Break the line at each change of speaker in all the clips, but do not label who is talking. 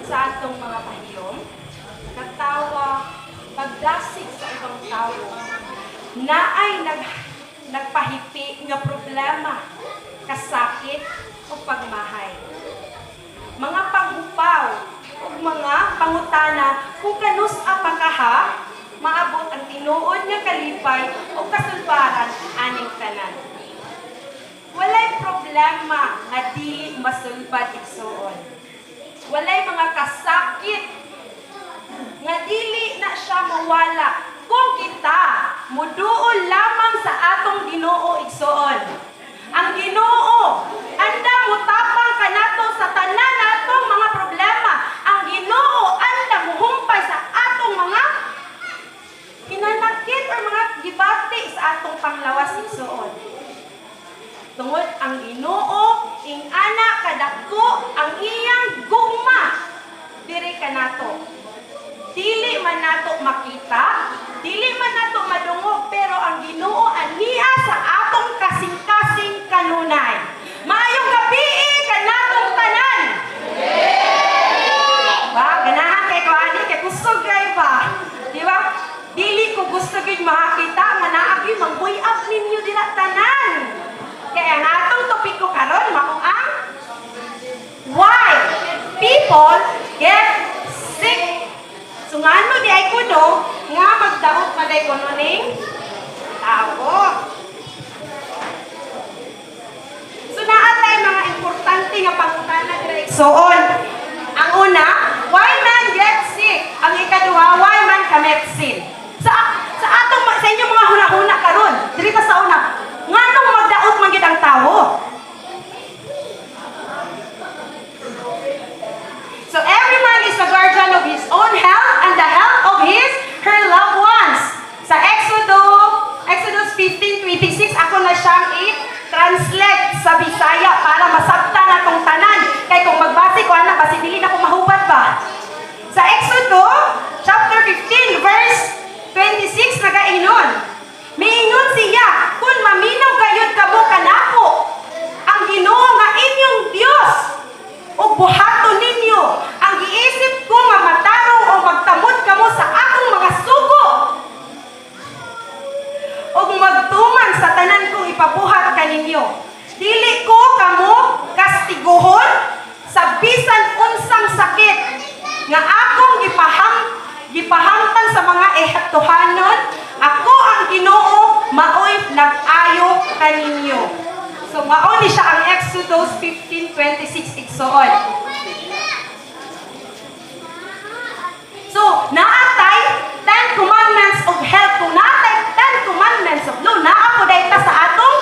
Sa atong mga pahiyom, katawa, pagdasig sa ibang tao, naay nagpahipi nga problema, kasakit o pagmahay. Mga panghupaw ug mga pangutana kung kanus-a pa kaha maabot ang tinuod nga kalipay o kasulbaran aning tanan. Walay problema nga dili masulbad, igsuon. Walay mga kasakit nga dili na siya mawala kung kita muduol lamang sa atong Ginoo, igsuon. Ang Ginoo andam mutapang kanato sa tanan natong mga problema. Ang Ginoo andam muhumpay sa atong mga hinanakit or mga gibati sa atong panglawas, igsuon. Tungod ang Ginoo ing-ana kadako ang iyang gugma diri kanato. Dili man nato makita, dili man nato madungog, pero ang Ginoo ania sa atong kasing-kasing kanunay. Maayong gabii kanatong tanan. Ba, ganahan kay ko ani kay kusog kay ba? Di ba? Dili ko gusto gyud makakita nga naa gyud mangbuy-up ninyo dira tanan. Kaya ang atong topiko karon mao ang why people get sick. So ngano diay kuno nga magdaot man day kuno ning tao. So naa tay mga importante nga pangutana dira, igsuon. Ang una, why man get sick? Ang ikaduha, why man commit sin? Sa atong sa inyong mga huna-huna karon, diri ta sa una, nganong magdaot man gyud ang tawo? So every man is a guardian of his own health and the health of his her loved ones. Sa Exodus 15:26, ako na siyang i-translate sa Bisaya para masabtan natong tanan. Kay kung magbase ko ana, basi dili na ko mahubad ba. Sa Exodo chapter 15 verse 26 nagaingon. Miingon siya, "Kung maminaw gayud kamo kanako, ang Ginoo nga inyong Dios, ug buhaton ninyo ang giisip ko nga matarong o magtamod kamo sa akong mga sugo ug magtuman sa tanan kong ipabuhat kaninyo, dili ko kamo kastiguhon sa bisan unsang sakit nga akong gipahamtan sa mga Ehiptohanon. Ako ang Ginoo, maoy nag-ayo kaninyo." So mao ni siya ang Exodus 15:26, igsuon. So, naatay 10 commandments of health. Kung naatay 10 commandments of law, naa po ta sa atong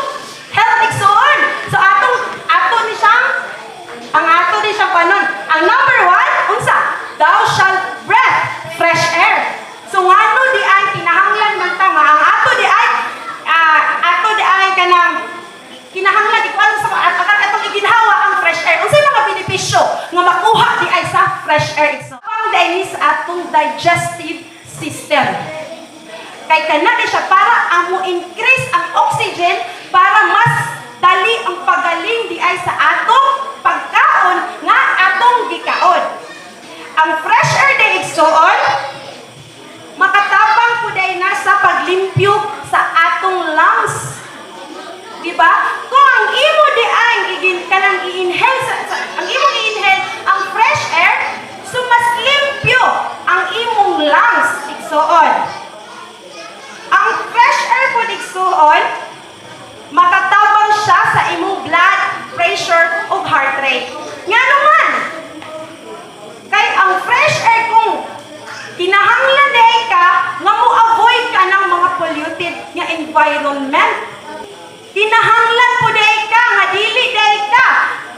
health, igsuon. So, ato ni siyang, ang ato ni siyang panon. Ang number one, unsa? Thou shalt breath fresh air. So, ngano diay kinahanglan man ta nga ang ato diay, ato diay kanang kinahanglan ikuan sa at atong iginhawa ang fresh air? Unsay mga benepisyo nga makuha diay sa fresh air, igsoon? Ang diay ni sa atong digestive system. Kay kana di siya para amo increase ang oxygen para mas dali ang pagaling diay sa atong pagkaon nga atong gikaon. Ang fresh air diay, igsuon, makatabang po diay na sa paglimpyo sa atong lungs. Di ba? Kung ang imo diay igin kanang i-inhale ang imong i-inhale ang fresh air, so mas limpyo ang imong lungs, igsuon. Ang fresh air po, igsuon, makatabang siya sa imong blood pressure ug heart rate. Ngano man? Kay ang fresh air, kung kinahanglan diay ka nga mo avoid ka ng mga polluted nga environment. Kinahanglan po diay ka nga dili diay ka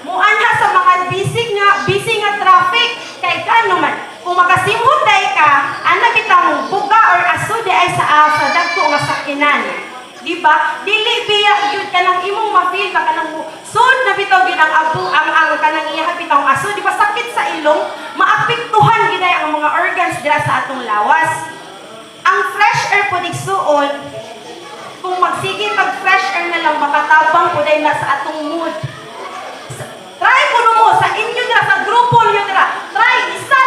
muanha sa mga busy nga traffic, kay kano man kung makasimhot diay ka ana bitang buga or aso diay sa dagko nga sakyanan. Di ba? Dili biya gyud kanang imong ma-feel ba kanang sud na bitaw gyud ang abo ang kanang iya bitang aso, di ba sakit sa ilong, maapektuhan gyud ay ang mga organs dira sa atong lawas. Ang fresh air po, igsuon, kung magsige pag fresh air na lang, makatabang po diay na sa atong mood. Try ko mo sa inyo dira, sa grupo niyo dira. Try isa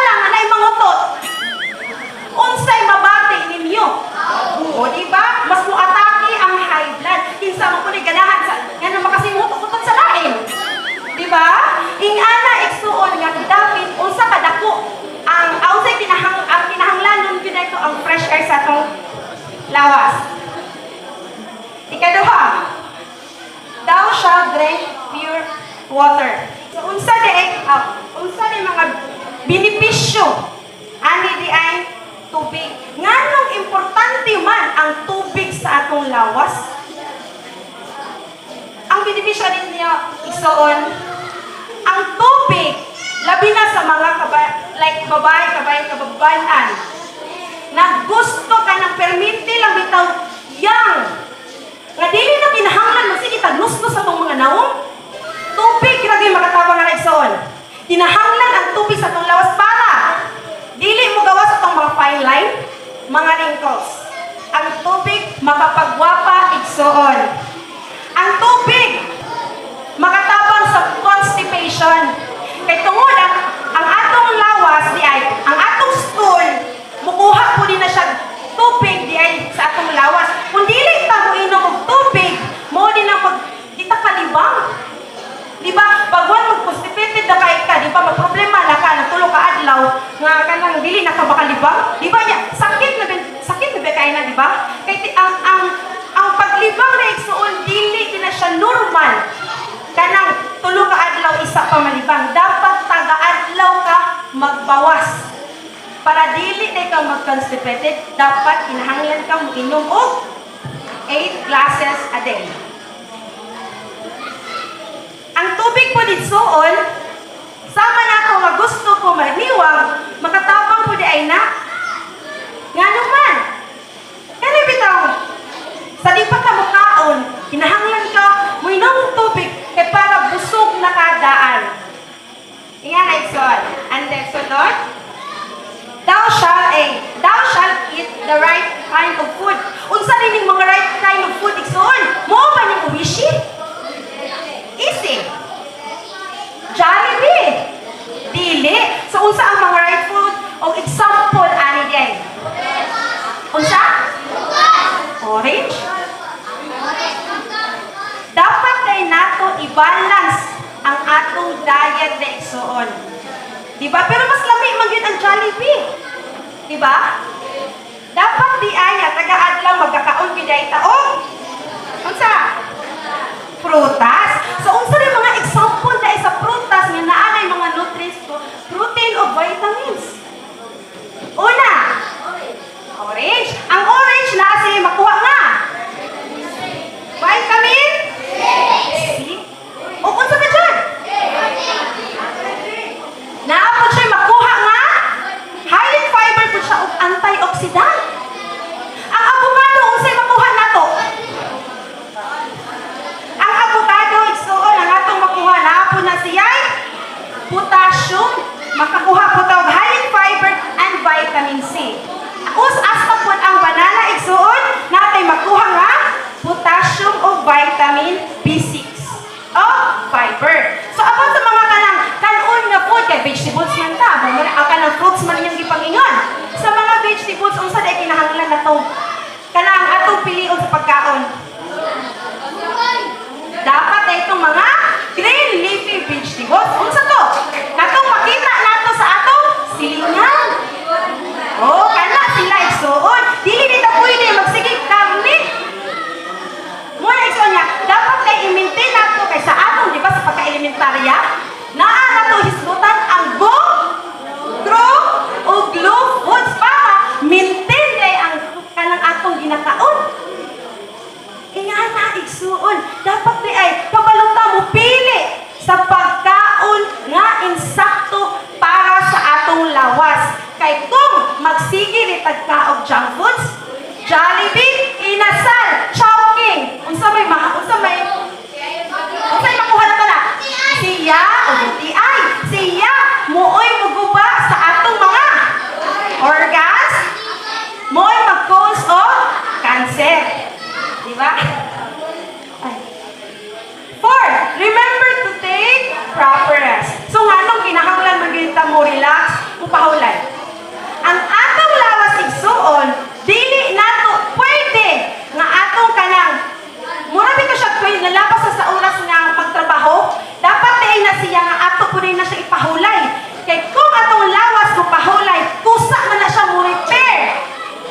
ninyo, igsoon, ang tubig, labi na sa mga like babae, kabayan, kababayan, na gusto ka ng perminti lang bitaw yang nga dili na kinahanglan magsige tag nusnos sa atong mga nawong. Tubig ra gyud makatabang nga, igsoon. Kinahanglan ang tubig sa atong lawas para dili mo gawas atong mga fine line, mga wrinkles. Ang tubig makapagwapa, igsoon. Ang tubig makatabang sa constipation. Kay tungod ang atong lawas di ay, ang atong stool, mukuha po din na siya tubig di ay sa atong lawas. Kung dili ta mo inom og tubig, mo din ang mag di ta kalibang. Di ba? Pag one mag constipated na kay ka, di ba, magproblema na ka, nagtulo ka adlaw, nga kanang dili na ka makalibang. Di ba niya, sakit na ba kay na, di ba? Kay ang paglibang na, igsuon, dili din na siya normal. Kanang tulo ka adlaw isa pa malibang. Dapat taga-adlaw ka magbawas. Para dili na ikaw mag-constipated, dapat kinahanglan ka mo og 8 glasses a day. Ang tubig po igsoon, sama na ako nga gusto ko maniwag, makatabang po di ay na. Nga naman, kani bitaw, sa di pa ka mukaon, kinahanglan ka moinom og tubig kay para busog na ka daan. Inga na, igsoon. And then, sunod, thou shalt eat the right kind of food. Unsa rin mga right kind of food, igsoon? Mo ba ning Oishi? Easy. Jollibee. Dili. So unsa ang mga right food? O example ani di? Unsa? Orange. Dapat kay nato i-balance ang atong diet na, igsoon. Di ba? Pero mas lami man gyud ang Jollibee. Di ba? Dapat di aya taga-adlaw magkakaon gyud ay taong unsa? Prutas. So unsa rin mga example na sa prutas nga naa nay mga nutrients to, protein o vitamins? Una, orange. Ang orange na si makuha nga vitamin C. O unsa pa dyan? Naa po siya makuha nga high in fiber po siya ug antioxidant. Ang avocado, unsay makuha nato? Ang avocado, igsuon, ang atong makuha na po na siya potassium, makakuha po ta og high in fiber and vitamin C. Us asta po ang banana, igsuon, natay makuha nga potassium o vitamin B6 o fiber. So about sa mga kanang kanon nga food kay vegetables man ta, mo na ang kanang fruits man inyong gipangingon. Sa mga vegetables, unsa day kinahanglan nato? Kanang atong pilion sa pagkaon. Dapat ay itong mga green leafy vegetables. Unsa to? Katong makita nato sa atong silingan. Oh, kana sila, igsuon. Dili ni ta pwede magsigig karne. Mo na, igsuon niya, dapat kay i-maintain nato kay sa atong, di ba, sa pagka-elementarya, naa nato hisgutan ang go, grow, o glow foods para maintain kay ang kanang atong ginakaon. Kaya na, igsuon, dapat di ay kabalo ta mo pili sa pagkaon nga insakto para sa atong lawas. Kay kung magsige ni tagkaog junk foods, Jollibee, Inasal, Chowking, unsa may makuha na tala? Siya o UTI. Siya mooy muguba sa atong mga organs, mooy mag-cause of cancer. Di ba? Ay. Four, remember to take proper rest. So nganong kinahanglan man gyud ta mo relax, mo pahulay? Ang atong lawas, igsuon, dili nato pwede nga atong kanang mura bitaw siya pwede nalapas sa oras nga magtrabaho, dapat diay na siya nga ato pud na siya ipahulay. Kay kung atong lawas mo pahulay, kusa man na siya mo repair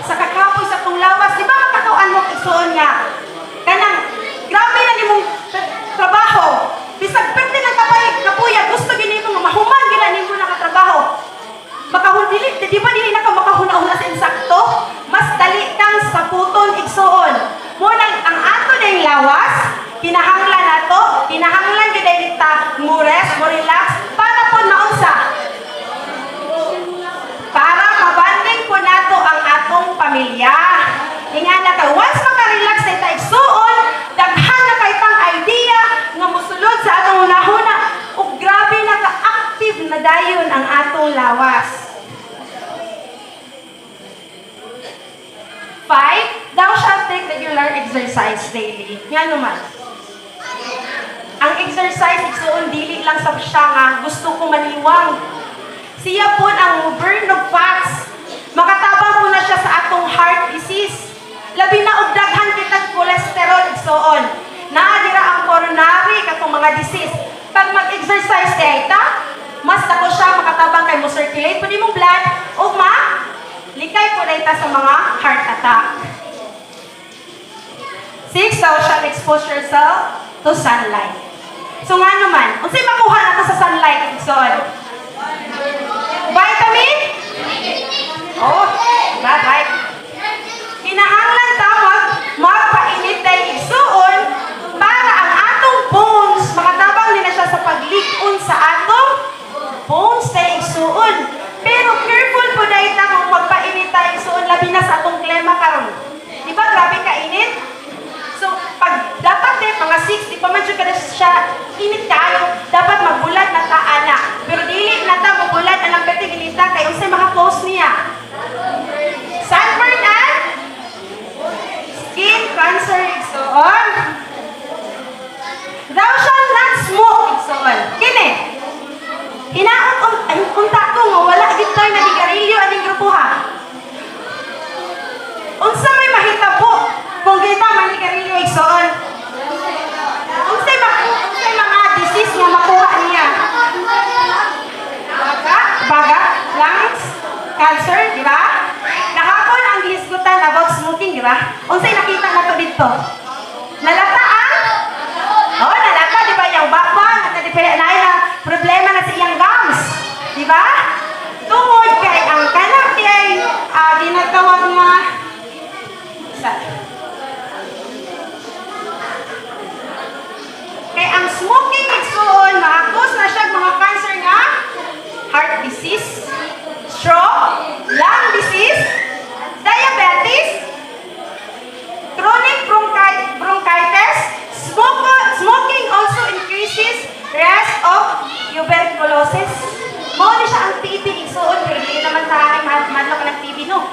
sa kakapoy sa atong lawas. Di ba makakawan mo, igsuon, nga kanang grabe na nimong trabaho. Bisag pwede na kapay kapuya, gusto gini mo nga mahuman gina nimo na katrabaho. Makahun dili, di ba dili na ka makahuna-huna sa insakto? Mas dali kang saputon, igsuon. Mo nang ang ato ding lawas, kinahanglan nato, kinahanglan mo relax, para po maunsa? Para mabanding po nato ang atong pamilya. Ingana ka, once maka-relax na ta, igsuon, daghan na kay tang idea nga mosulod sa atong hunahuna ug grabe na ka-active na dayon ang atong lawas. Five, thou shalt take regular exercise daily. Nga naman? Ang exercise, igsuon, dili lang sa siya nga gusto ko maniwang. Siya po ang burn of fats. Makatabang po na siya sa atong heart disease. Labi na og daghan kitag cholesterol, igsuon. Naa dira ang coronary katong mga disease. Pag mag-exercise kay ta, mas dako siya makatabang kay mo circulate po nimong blood ug ma likay po na ita sa mga heart attack. Six, thou shalt expose yourself to sunlight. So nga naman, unsay makuha nato sa sunlight, igsoon? Vitamin? Oh, bye-bye. Kinahanglan ta magpainit tay, igsuon, para ang atong bones makatabang nila siya sa paglig-on sa atong bones tay, igsuon. Pero careful po dahil ta kung magpainit tayo, igsuon, labi na sa atong klima karon. Di ba grabe ka init? So, pag dapat eh, mga 6, di pa man jud kada siya init kaayo, dapat magbulad na ta ana. Pero dili na ta mabulad anang perti inita kay unsay maka-cause niya? Sunburn and skin cancer, igsoon. Thou shalt not smoke, igsoon. Kini. Hinaot ay, unta ko nga wala gid toy nanigarilyo aning grupo ha. Unsa may mahitabo kung kita manigarilyo, igsoon? Unsay mga disease nga makuha niya? Baga, baga, lungs, cancer, di ba? Kahapon ang gihisgutan about smoking, di ba? Unsay nakita nato dito? Nalata ang? Oh, nalata, di ba? Yung baba, na di pa na na problema na sa iyang gums. Di ba? Tungod kay ang kanang di ay ginatawag nga sa kay ang smoking, igsuon, maka-cause na siya mga cancer nga heart disease, stroke, lung disease, diabetes, chronic bronchitis, smoking also increases risk of tuberculosis. Mao ni siya ang TB, igsuon, pero dili naman sa akin mahadlok ka ng TB, no?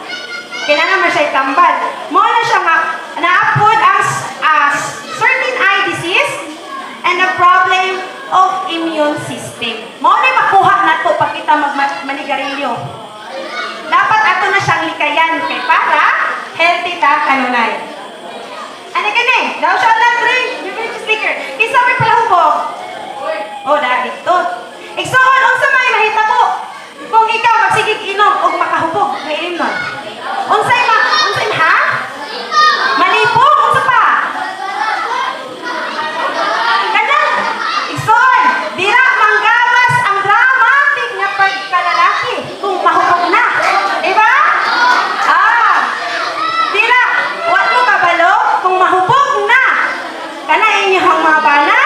Kailangan man siya itambal. Mao na siya nga naapod ang certain eye disease and a problem of immune system. Mao na makuha nato pag kita manigarilyo. Dapat ato na siyang likayan kay para healthy ta kanunay. Ano kini? Thou shalt not drink beverages, liquor. Kinsa may palahubog? Oh, da dito. Igsuon, unsa may mahitabo kung ikaw magsigig inom og makahubog nga inom? Unsay ha? Malipong, unsa pa? Kanang igsoon, dira manggawas ang dramatic nga pagkalalaki kung mahubog na. Diba? Ah. Dira, wa mo kabalo kung mahubog na. Kana inyong mga bana?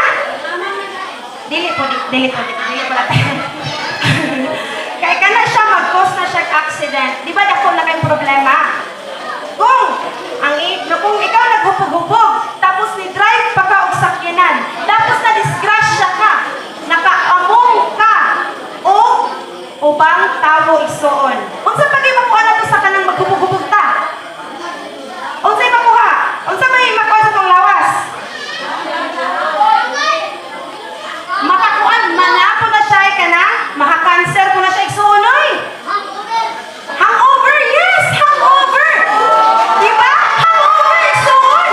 Dili po, dili po, dili po natin. Kay kana siya mag-cause na siya accident. Di ba dako na kayong problema? Kung ikaw naghupog-hupog, tapos ni drive pa ka og sakyanan, tapos na disgrasya ka, nakaamong ka o ubang tawo, igsuon. Unsa pa gyud makuha nato sa kanang maghupog-hupog ta? Unsay makuha? Unsa may makuha sa tong lawas? Makakuan manapo na siya kana, maka-cancer po na siya, igsuon oy. Hangover, yes, hangover. Di ba? Hangover, igsuon.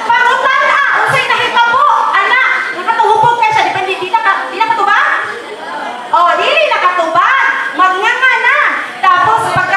Pangutan-a, unsay nahitabo, ana, nakatuhubog kay siya, di ba di na katubag? Oh, dili nakatubag. Magnganga na. Tapos pag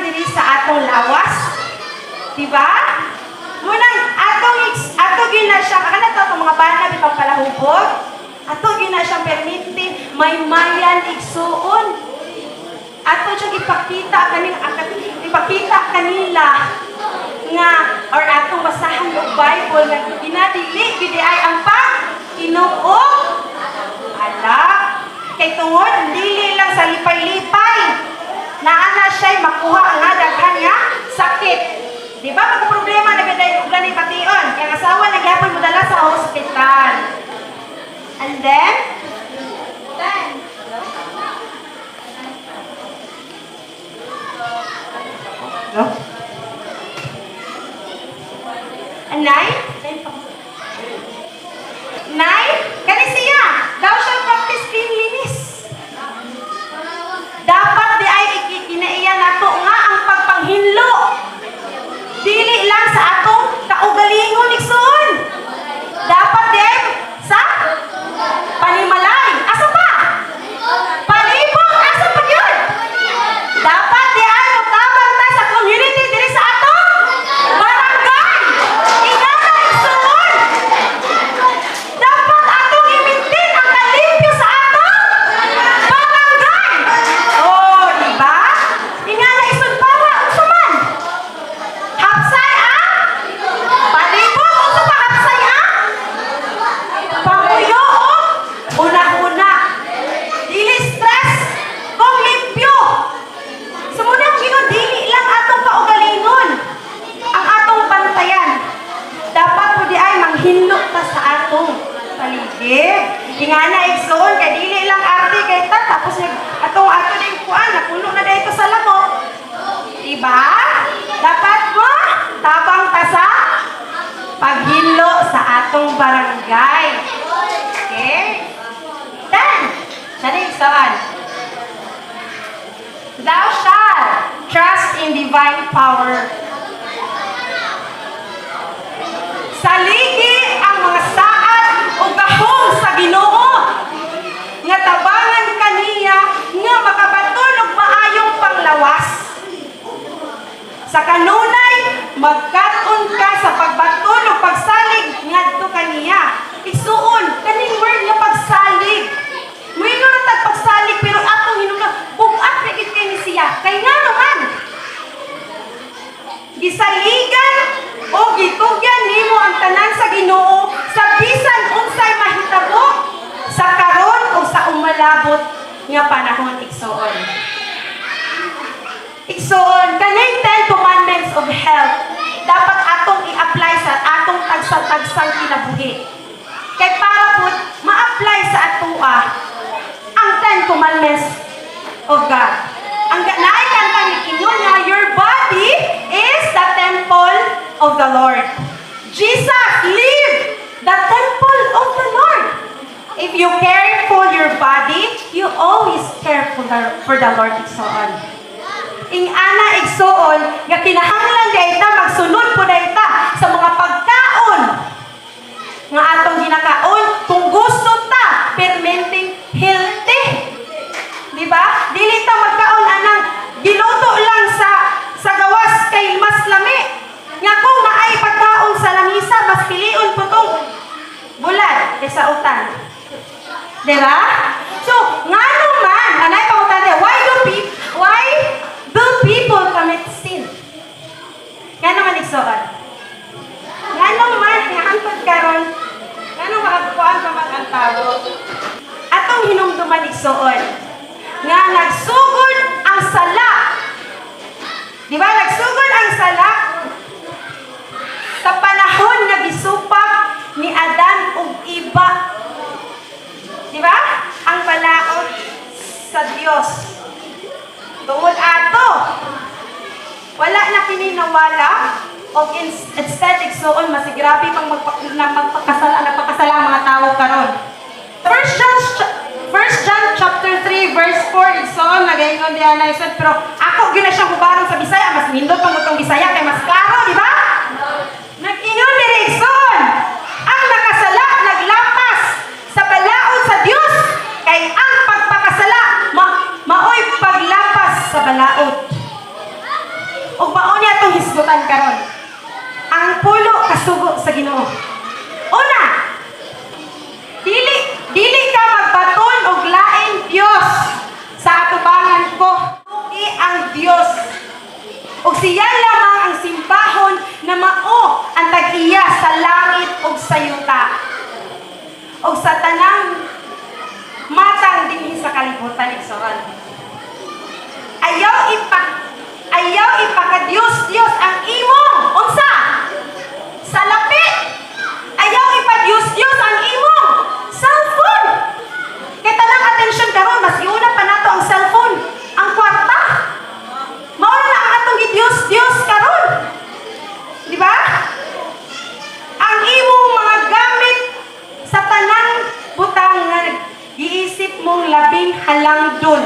diri sa atong lawas. Di ba? Munang atong ato gyud na siya kana to atong mga bana bitang palahubog. Ato gyud na siyang permitti maymayan, igsuon. Ato siyang ipakita kaning ipakita kanila nga or atong basahan og Bible nga ginadili gyud ay ang pag inom og alak. Kay tungod dili lang sa lipay-lipay, naa na siya'y makuha nga daghan nga sakit. Di ba magka problema na biday og lani pation? Kaya ang asawa na gyapon modala sa hospital. And then, 10. No? And 9? 9? Kani siya, thou shall practice cleanliness. Dapat di ay kinaiya nato nga ang pagpanghinlo. Dili lang sa atong kaugalingon, igsoon. Dapat di ay sa panimalay. Asa pa? Palibot, asa pa yun? Dapat di ay mutabang ta sa community diri sa atong barangay. Ingana, igsoon. Dapat atong i-maintain ang kalimpyo sa atong barangay. Oh, di ba? Ingana, igsoon, para unsa man? Hapsay ang palibot, unsa pa hapsay ang panguyo o una-una. Dili stress kung limpyo. So muna ang ginoo, dili lang atong kaugalingon ang atong bantayan. Dapat po di ay manghinlo ta sa atong paligid. Ingana, igsoon, kay dili lang arte kay ta tapos nag atong ato ding kuan napuno na dito sa lamok. Diba? Dapat mo tabang ta sa paghinlo sa atong barangay. Okay? 10. Siya na, igsoon. Thou shalt trust in divine power. Saligi ang mga saad o gahom sa Ginoo nga tabangan kaniya nga makabaton og maayong panglawas. Sa kanunay, magkat-on ka sa pagbaton og pagsalig ngadto kaniya. Igsuon, kaning word nga pagsalig. Muingon ra tag pagsalig pero atong hinungdan bug-at ra gyud kay ni siya. Kay ngano man? Gisaligan o gitugyan nimo ang tanan sa Ginoo sa bisan unsay mahitabo sa karon o sa umalabot nga panahon, igsoon. Igsoon, kaning 10 Commandments of Health dapat atong i-apply sa atong tagsa-tagsang kinabuhi. Kay para pud ma-apply sa atoa ang 10 Commandments of God. Ang naay kantang ingon nga your body is the temple of the Lord. Jesus live the temple of the Lord. If you care for your body, you always care for the Lord, igsoon. Ing ana, igsoon, nga kinahanglan di ta magsunod po ta sa mga pagkaon nga atong ginakaon kung gusto ta permenteng healthy. Di ba? Dili ta magkaon anang giluto lang sa gawas kay mas lami. Nga kung naay pagkaon sa lamisa, mas pilion po tong bulad kaysa utan. Di ba? So, ngano man, anay pangutana, why do people commit sin? Ngano man, igsoon? Ngano man, nga hangtod karon, ngano makakuan pa man ang tao? Atong hinumduman, igsoon, nga nagsugod ang sala. Di ba? Nagsugod ang sala sa panahon nga gisupak ni Adan ug Eva. Di ba? Ang balaod sa Dios. Tungod ato, wala na kini nawala og instead, igsoon, mas grabe pang na magpakasala, nagpakasala ang mga tao karon. First John chapter 3 verse 4, igsoon, nagaingon diha na, igsoon, pero ako gyud na siyang hubaron sa Bisaya, mas nindot pang utong Bisaya kay mas klaro, di ba? Nag-ingon diri, igsoon, ang nakasala naglapas sa balaod sa Dios kay ang pagpakasala maoy paglapas sa balaod. Ug mao ni atong hisgutan karon. Ang pulo ka sugo sa Ginoo. Una, dili dili ka magbaton og lain Dios sa atubangan ko. Tuki ang Dios. Ug siya lamang ang simbahon na mao ang tag-iya sa langit ug sa yuta. Ug sa tanang matang dinhi sa kalibutan, igsoon. Ayaw ipaka-Dios Dios ang imong unsa? Salapi. Ayaw ipa-Dios Dios ang imong cellphone. Kay tanang atensyon karon, mas giuna pa nato ang cellphone, ang kwarta. Mao na ang atong gi-Dios Dios karon. Di ba? Ang imong mga gamit sa tanang butang nga giisip mong labing halangdon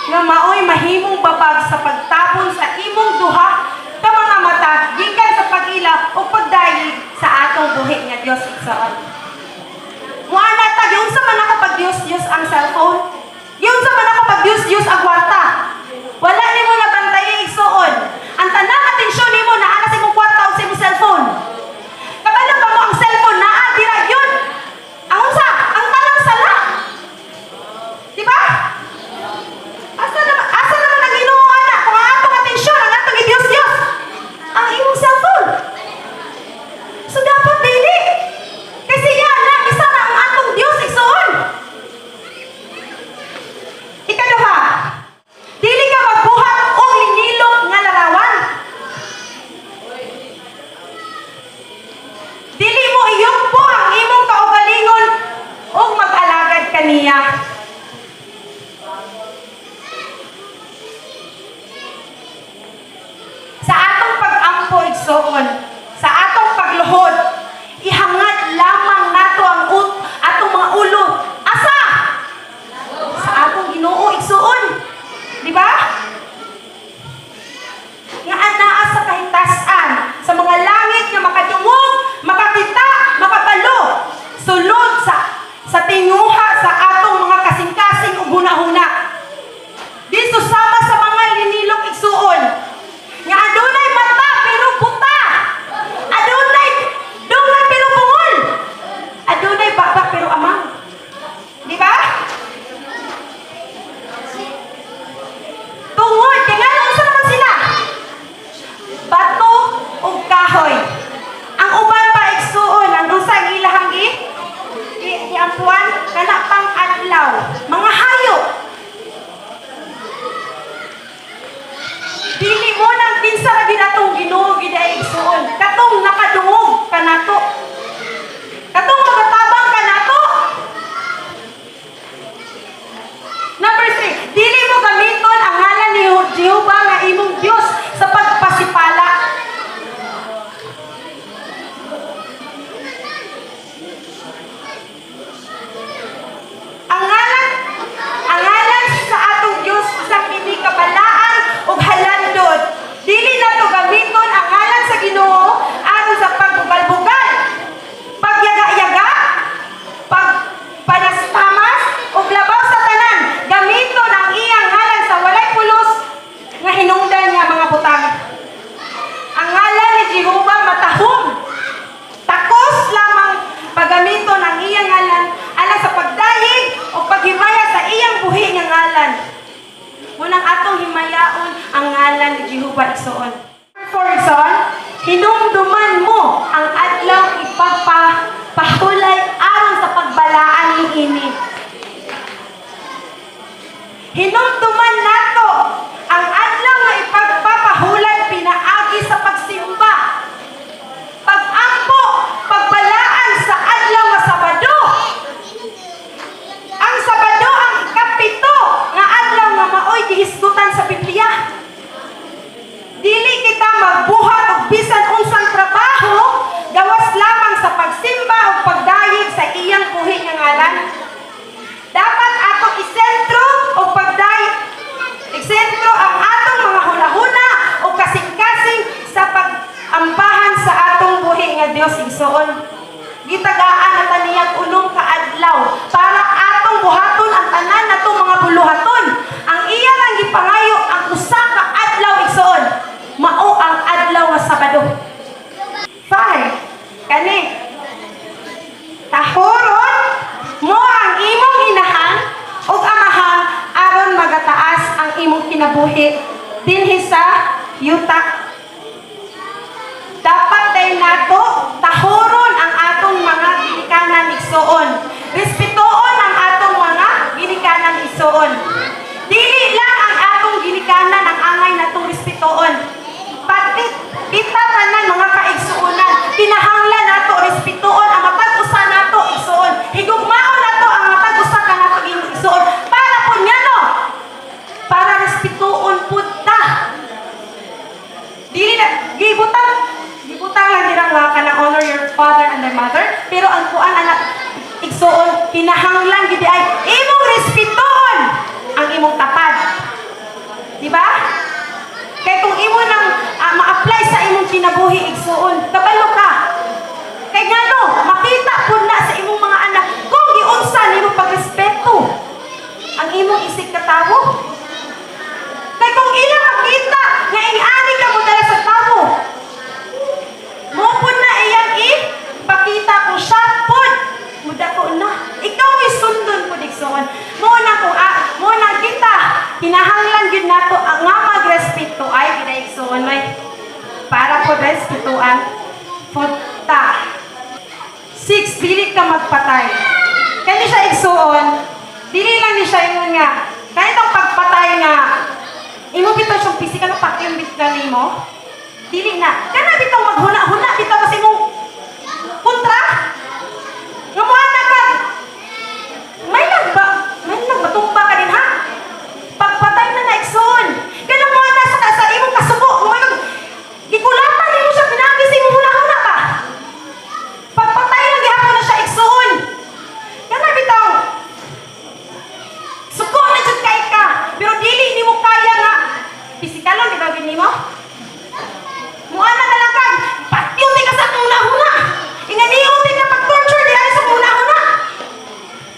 nga maoy mahimong babag sa pagtapon sa imong duha ka mga mata gikan sa pag-ila o pagdayeg sa atong buhi nga Dios, igsoon. Muana ta, giunsa man ako pag Dios Dios ang cellphone? Giunsa man ako pag Dios Dios ang kwarta? Wala nimo nabantay, igsoon. Ang tanang atensyon nimo naa na sa imong kwarta o sa imong cellphone. Kabalo ba mo ang cellphone naa dira yun? Ang unsa? Ang tanang sala. Di ba? Asa naman ang Ginoo ana kung ang atong atensyon, ang atong Diyos Diyos, ang imong cellphone? So dapat dili. Kasi yan na, isa na ang atong Diyos, igsoon. Ikaduha, dili ka magbuhat og linilok nga larawan. Dili mo iyugpo ang imong kaugalingon og mag-alagad kaniya. Sa atong pag-ampo, igsoon, sa atong pagluhod, ihangad lamang nato ang atong mga ulo. Asa? Sa atong Ginoo, igsoon. Di ba? Nga anaa sa kahitasan, sa mga langit nga makadungog, makakita, makabalo, sulod sa tinguha sa atong mga kasing-kasing ug hunahuna. Di susama sa mga linilok, igsuon. Nga adunay mata pero buta. Adunay dungan pero bungol. Adunay baba pero amang. Di ba? Tungod kay ngano unsa naman sila? Bato ug kahoy. Ang uban pa, igsuon, ang unsa ang ilahang gi giampuan kana pang adlaw, mga hayop. Dili mo nang kinsa ra gid atong Ginoo gid ay, igsuon. Katong nakadungog kanato. Katong magatabang kanato. Number 3, dili mo gamiton ang ngalan ni Jehova nga imong Dios sa pagpasipala. Ang ngalan sa atong Dios sa kini kabalaan ug halandod. Dili nato gamiton ang ngalan sa Ginoo aron sa pagbugal-bugal, pagyaga-yaga, pagpanastamas ug labaw sa tanan, gamiton ang iyang ngalan sa walay pulos nga hinungdan nga mga butang. Ang ngalan ni Jehova matahom. Takos lamang paggamiton ang iyang ngalan alang sa pagdayeg o paghimaya sa iyang buhi nga ngalan. Munang atong himayaon ang ngalan ni Jehova, igsoon. For igsoon, hinumduman mo ang adlaw ipagpahulay aron sa pagbalaan ni ini. Hinumduman nato ang adlaw nga ipagpapahulay pinaagi sa pagsimba, pag-ampo, pagbalaan sa adlaw nga Sabado. Ang Sabado ang ikapito nga adlaw nga maoy gihisgutan sa Biblia. Dili kita magbuhat og bisan unsang trabaho gawas lamang sa pagsimba o pagdayeg sa iyang buhi nga ngalan. Dapat atong isentro o pagdayeg, isentro ang atong mga hunahuna o kasing-kasing sa pag-ampahan sa atong buhi nga Dios, igsoon. Gitagaan na taniyag unom ka adlaw para atong buhaton ang tanan natong mga buluhaton. Ang iya lang gipangayo ang usa ka adlaw, igsoon. yuta. Dapat day nato tahoron ang atong mga ginikanan, igsuon. Respetuon ang atong mga ginikanan, igsuon. Dili lang ang atong ginikanan ang angay natong respetuon. Pati kita tanan mga kaigsuonan, kinahanglan nato respetuon ang matag usa nato, igsuon. Higugmaon nato ang matag usa ka nato, igsuon. Para po niya no. Para respetuon pud ta. Dili na gibutang gibutang lang nila nga kanang "Honor your father and their mother," pero ang kuan anak, igsuon, kinahanglan gid ay imong respetuon ang imong tapad. Di ba? Kay kung imo nang ma-apply sa imong kinabuhi, igsuon, kabalo ka. Kay ngano, makita pud na sa imong mga anak kung giunsa nimo pagrespeto ang imong isig katawo. Kay kung ilang makita nga ing-ani ka mo dala sa tawo, mo pud na iyang ipakita kung siya pud mudako na. Ikaw may sundon pud, igsuon. Mo na kita kinahanglan gyud nato ang nga magrespeto ay gina, igsuon, may para po respetuan pud ta. Six, dili ka magpatay. Kani siya, igsuon, dili lang ni siya ingon nga, kahit ang pagpatay nga, imo bitaw siyang physical na patyon bitaw nimo, dili na. Kana bitaw maghuna-huna bitaw kasi imong kontra. Nga mo ana ka, may nagba, may nagmatumba ka din ha. Pagpatay na na, igsuon. Kana mo ana sa imong kasuko, mo mag gikulatan nimo siya pinaagi sa imong huna-huna ba. Pagpatay lang gihapon na siya, igsuon. Kana bitaw suko na jud kay ka, pero dili nimo kaya nga pisikalon bitaw gid nimo. Muana ka lang kag patyon ka sa akong huna-huna. Inganiyon ka pag-torture di ay sa akong huna-huna.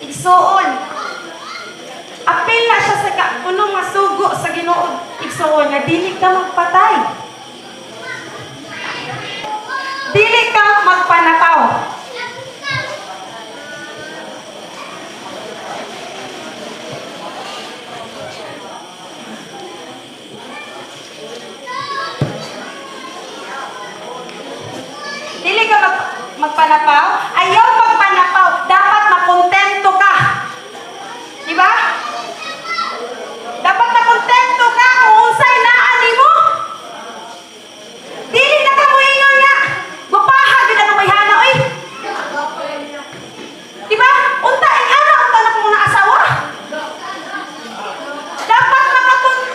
Igsuon. Apil na siya sa kaunong nga sugo sa Ginoo, igsuon, nga dili ka magpatay. Dili ka magpanakaw. Dili ka magpanapaw. Ayaw magpanapaw. Dapat makontento ka. Di ba? Dapat makontento ka kung unsay naa nimo. Dili na ka moingon nga gupaha gid ang bayhana oy. Di ba? Unta ing ana unta na kung asawa. Dapat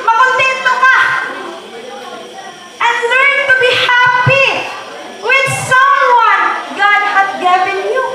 makontento ka. And learn to be happy with someone God hath given you.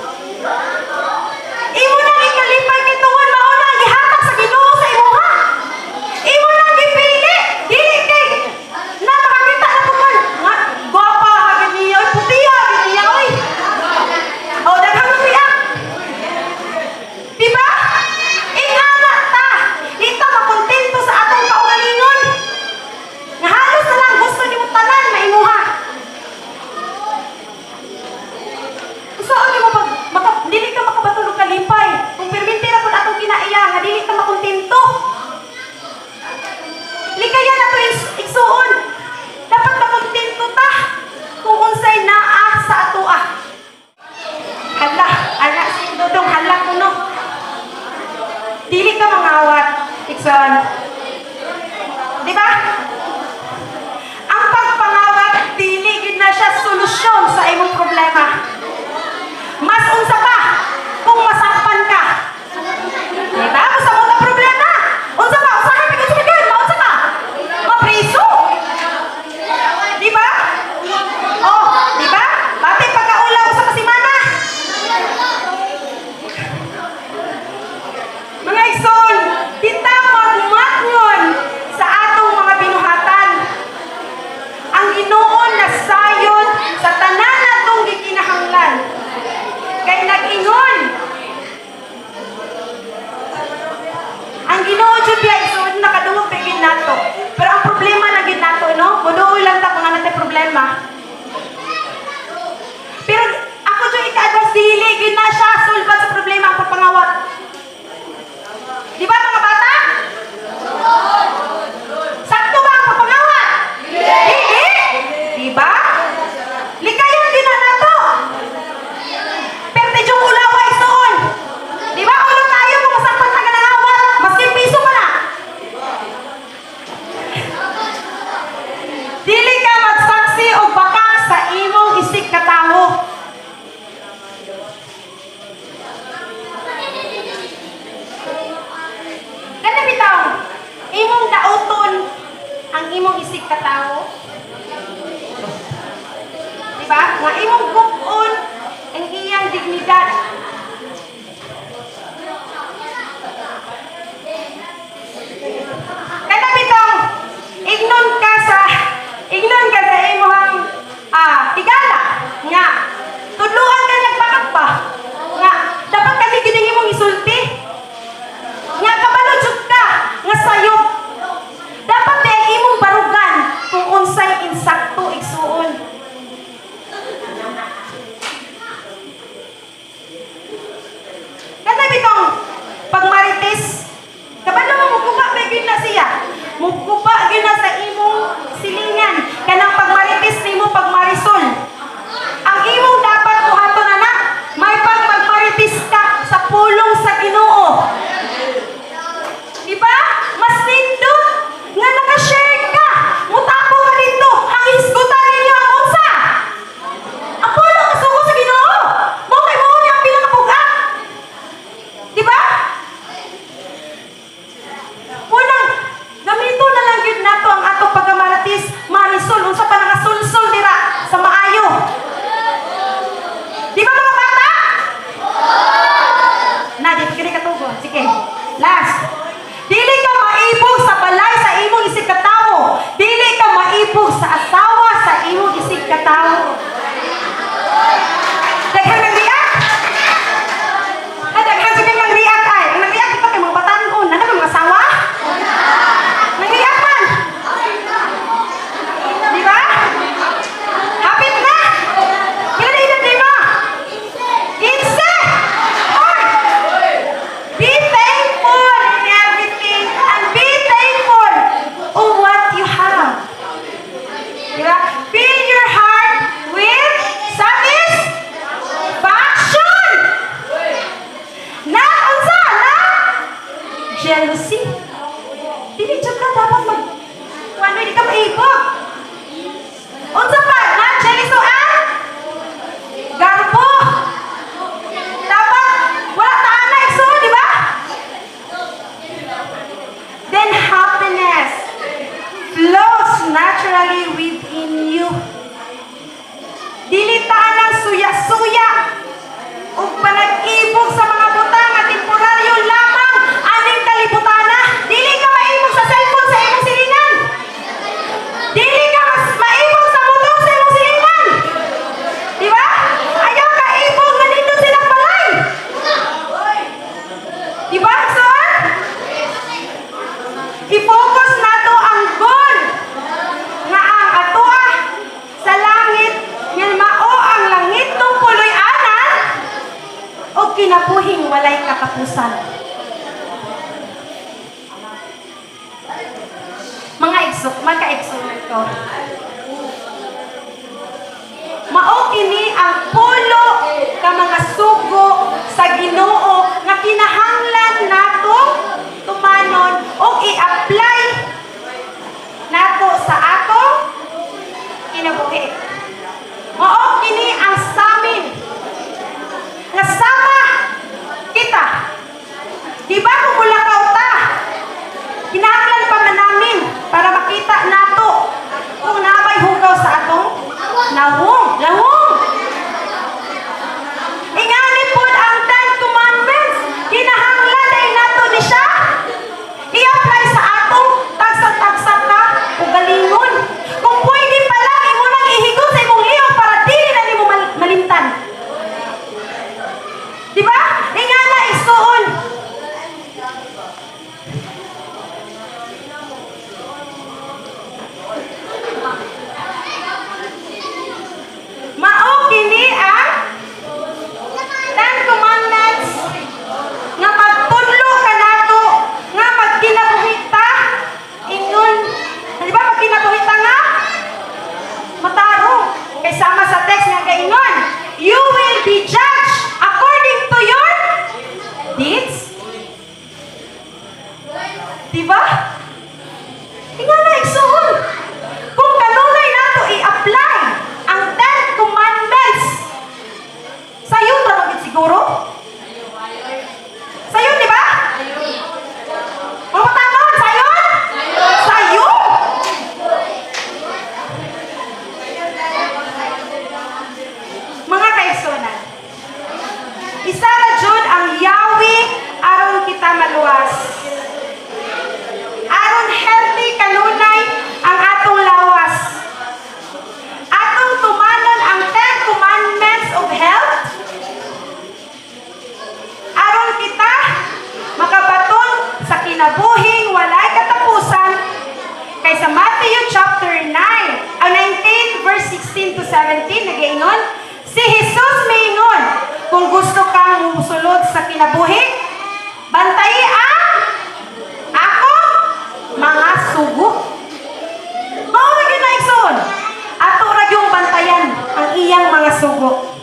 tao. Di ba? Nga imong gub-on ang iyang dignidad. Kana bitong ignon ka sa imong higala nga tudluan ka niyang bakak ba nga dapat kani gid ang imong isulti nga kabalo jud ka nga sayop. Dapat di ang imong barugan kung unsay insakto, igsuon. Kana bitong pagmarites, kabalo mo muguba ba gyud na siya. Muguba gyud na sa imong silingan kanang pagmarites nimo, pagmarisol. Ang imong dapat buhaton ana, may pag magmarites ka sa pulong sa Ginoo. Di ba? Mas nindot nga naka-share ka. Mutapo ka dito. Ang hisgutan ninyo ang unsa? Ang pulong nga sugo sa Ginoo. Mao kay mao ni ang pinakabugat. Di ba? Unang, gamito na lang gyud nato ang atong pagkamarites, marisol, unsa pa nakasulsul dira sa maayo. Di ba, mga bata? Na, di pa kini katugon. Sige. Last. Dili ka maibog sa balay sa imong isig katawo. Dili ka maibog sa asawa sa imong isig katawo. Daghan ng react. Ah, daghan sa kanyang react ay. Ang nag-react ito kay mga batanon. Ano mga asawa? Nag-react man. Di ba? Hapit na. Pila na edad nimo? 15. Oy! Be thankful in everything and be thankful of what you have. Di ba? Fill your heart with satisfaction. Na unsa? Na jealousy. Dili jud ka dapat mag kuan, di ka maibog. Unsa pa? Na jealousy ang garbo. Dapat wala ta ana, igsoon, di ba? Then happiness flows naturally within you. Dili ta anang suya-suya ug panag-ibog sa mga butang nga temporaryo lamang aning kalibutana. Dili ka maibog sa cellphone sa imong silingan. Dili ka mas maibog sa motor sa imong silingan. Di ba? Ayaw ka ibog nga nindot silang balay. Di ba, sir? I-focus nato ang goal nga ang atoa sa langit nga mao ang langit ng puloy-anan o kinabuhing walay katapusan. Mga igso, magka-igsunan ko. Mao kini ang pulo ka mga sugo sa Ginoo nga kinahanglan nato tumanon o i-apply nato sa atong kinabuhi. Mao kini ang samin nga sama kita. Di ba kung mulakaw ta, kinahanglan pa man namin para makita nato kung nabay hugaw sa atong nawong. Nawong! Ingani pod ang Ten Commandments. Kinahanglan ay nato ni siya i-apply sa atong tagsa-tagsa ka ugalingon. Kung pwede pa lang, imo nang ihigot sa imong liog para dili na nimo malimtan. Di ba? Ingana, igsuon. Mao kini ang Ten Commandments nga magtudlo kanato nga magkinabuhi ta ingon, di ba, magkinabuhi ta nga matarong kay sama sa text nga gaingon, "You will be judged according to your deeds." Di ba? Ingana, igsuon, kung kanunay nato i-apply ang Ten Commandments, sayon ra man gyud siguro. Sayon, di ba? Mga batanon, sayon? Sayon! kinabuhi? Bantayi ang ako mga sugo. Mao ra gyud na, igsoon. Ato ra yung bantayan ang iyang mga sugo.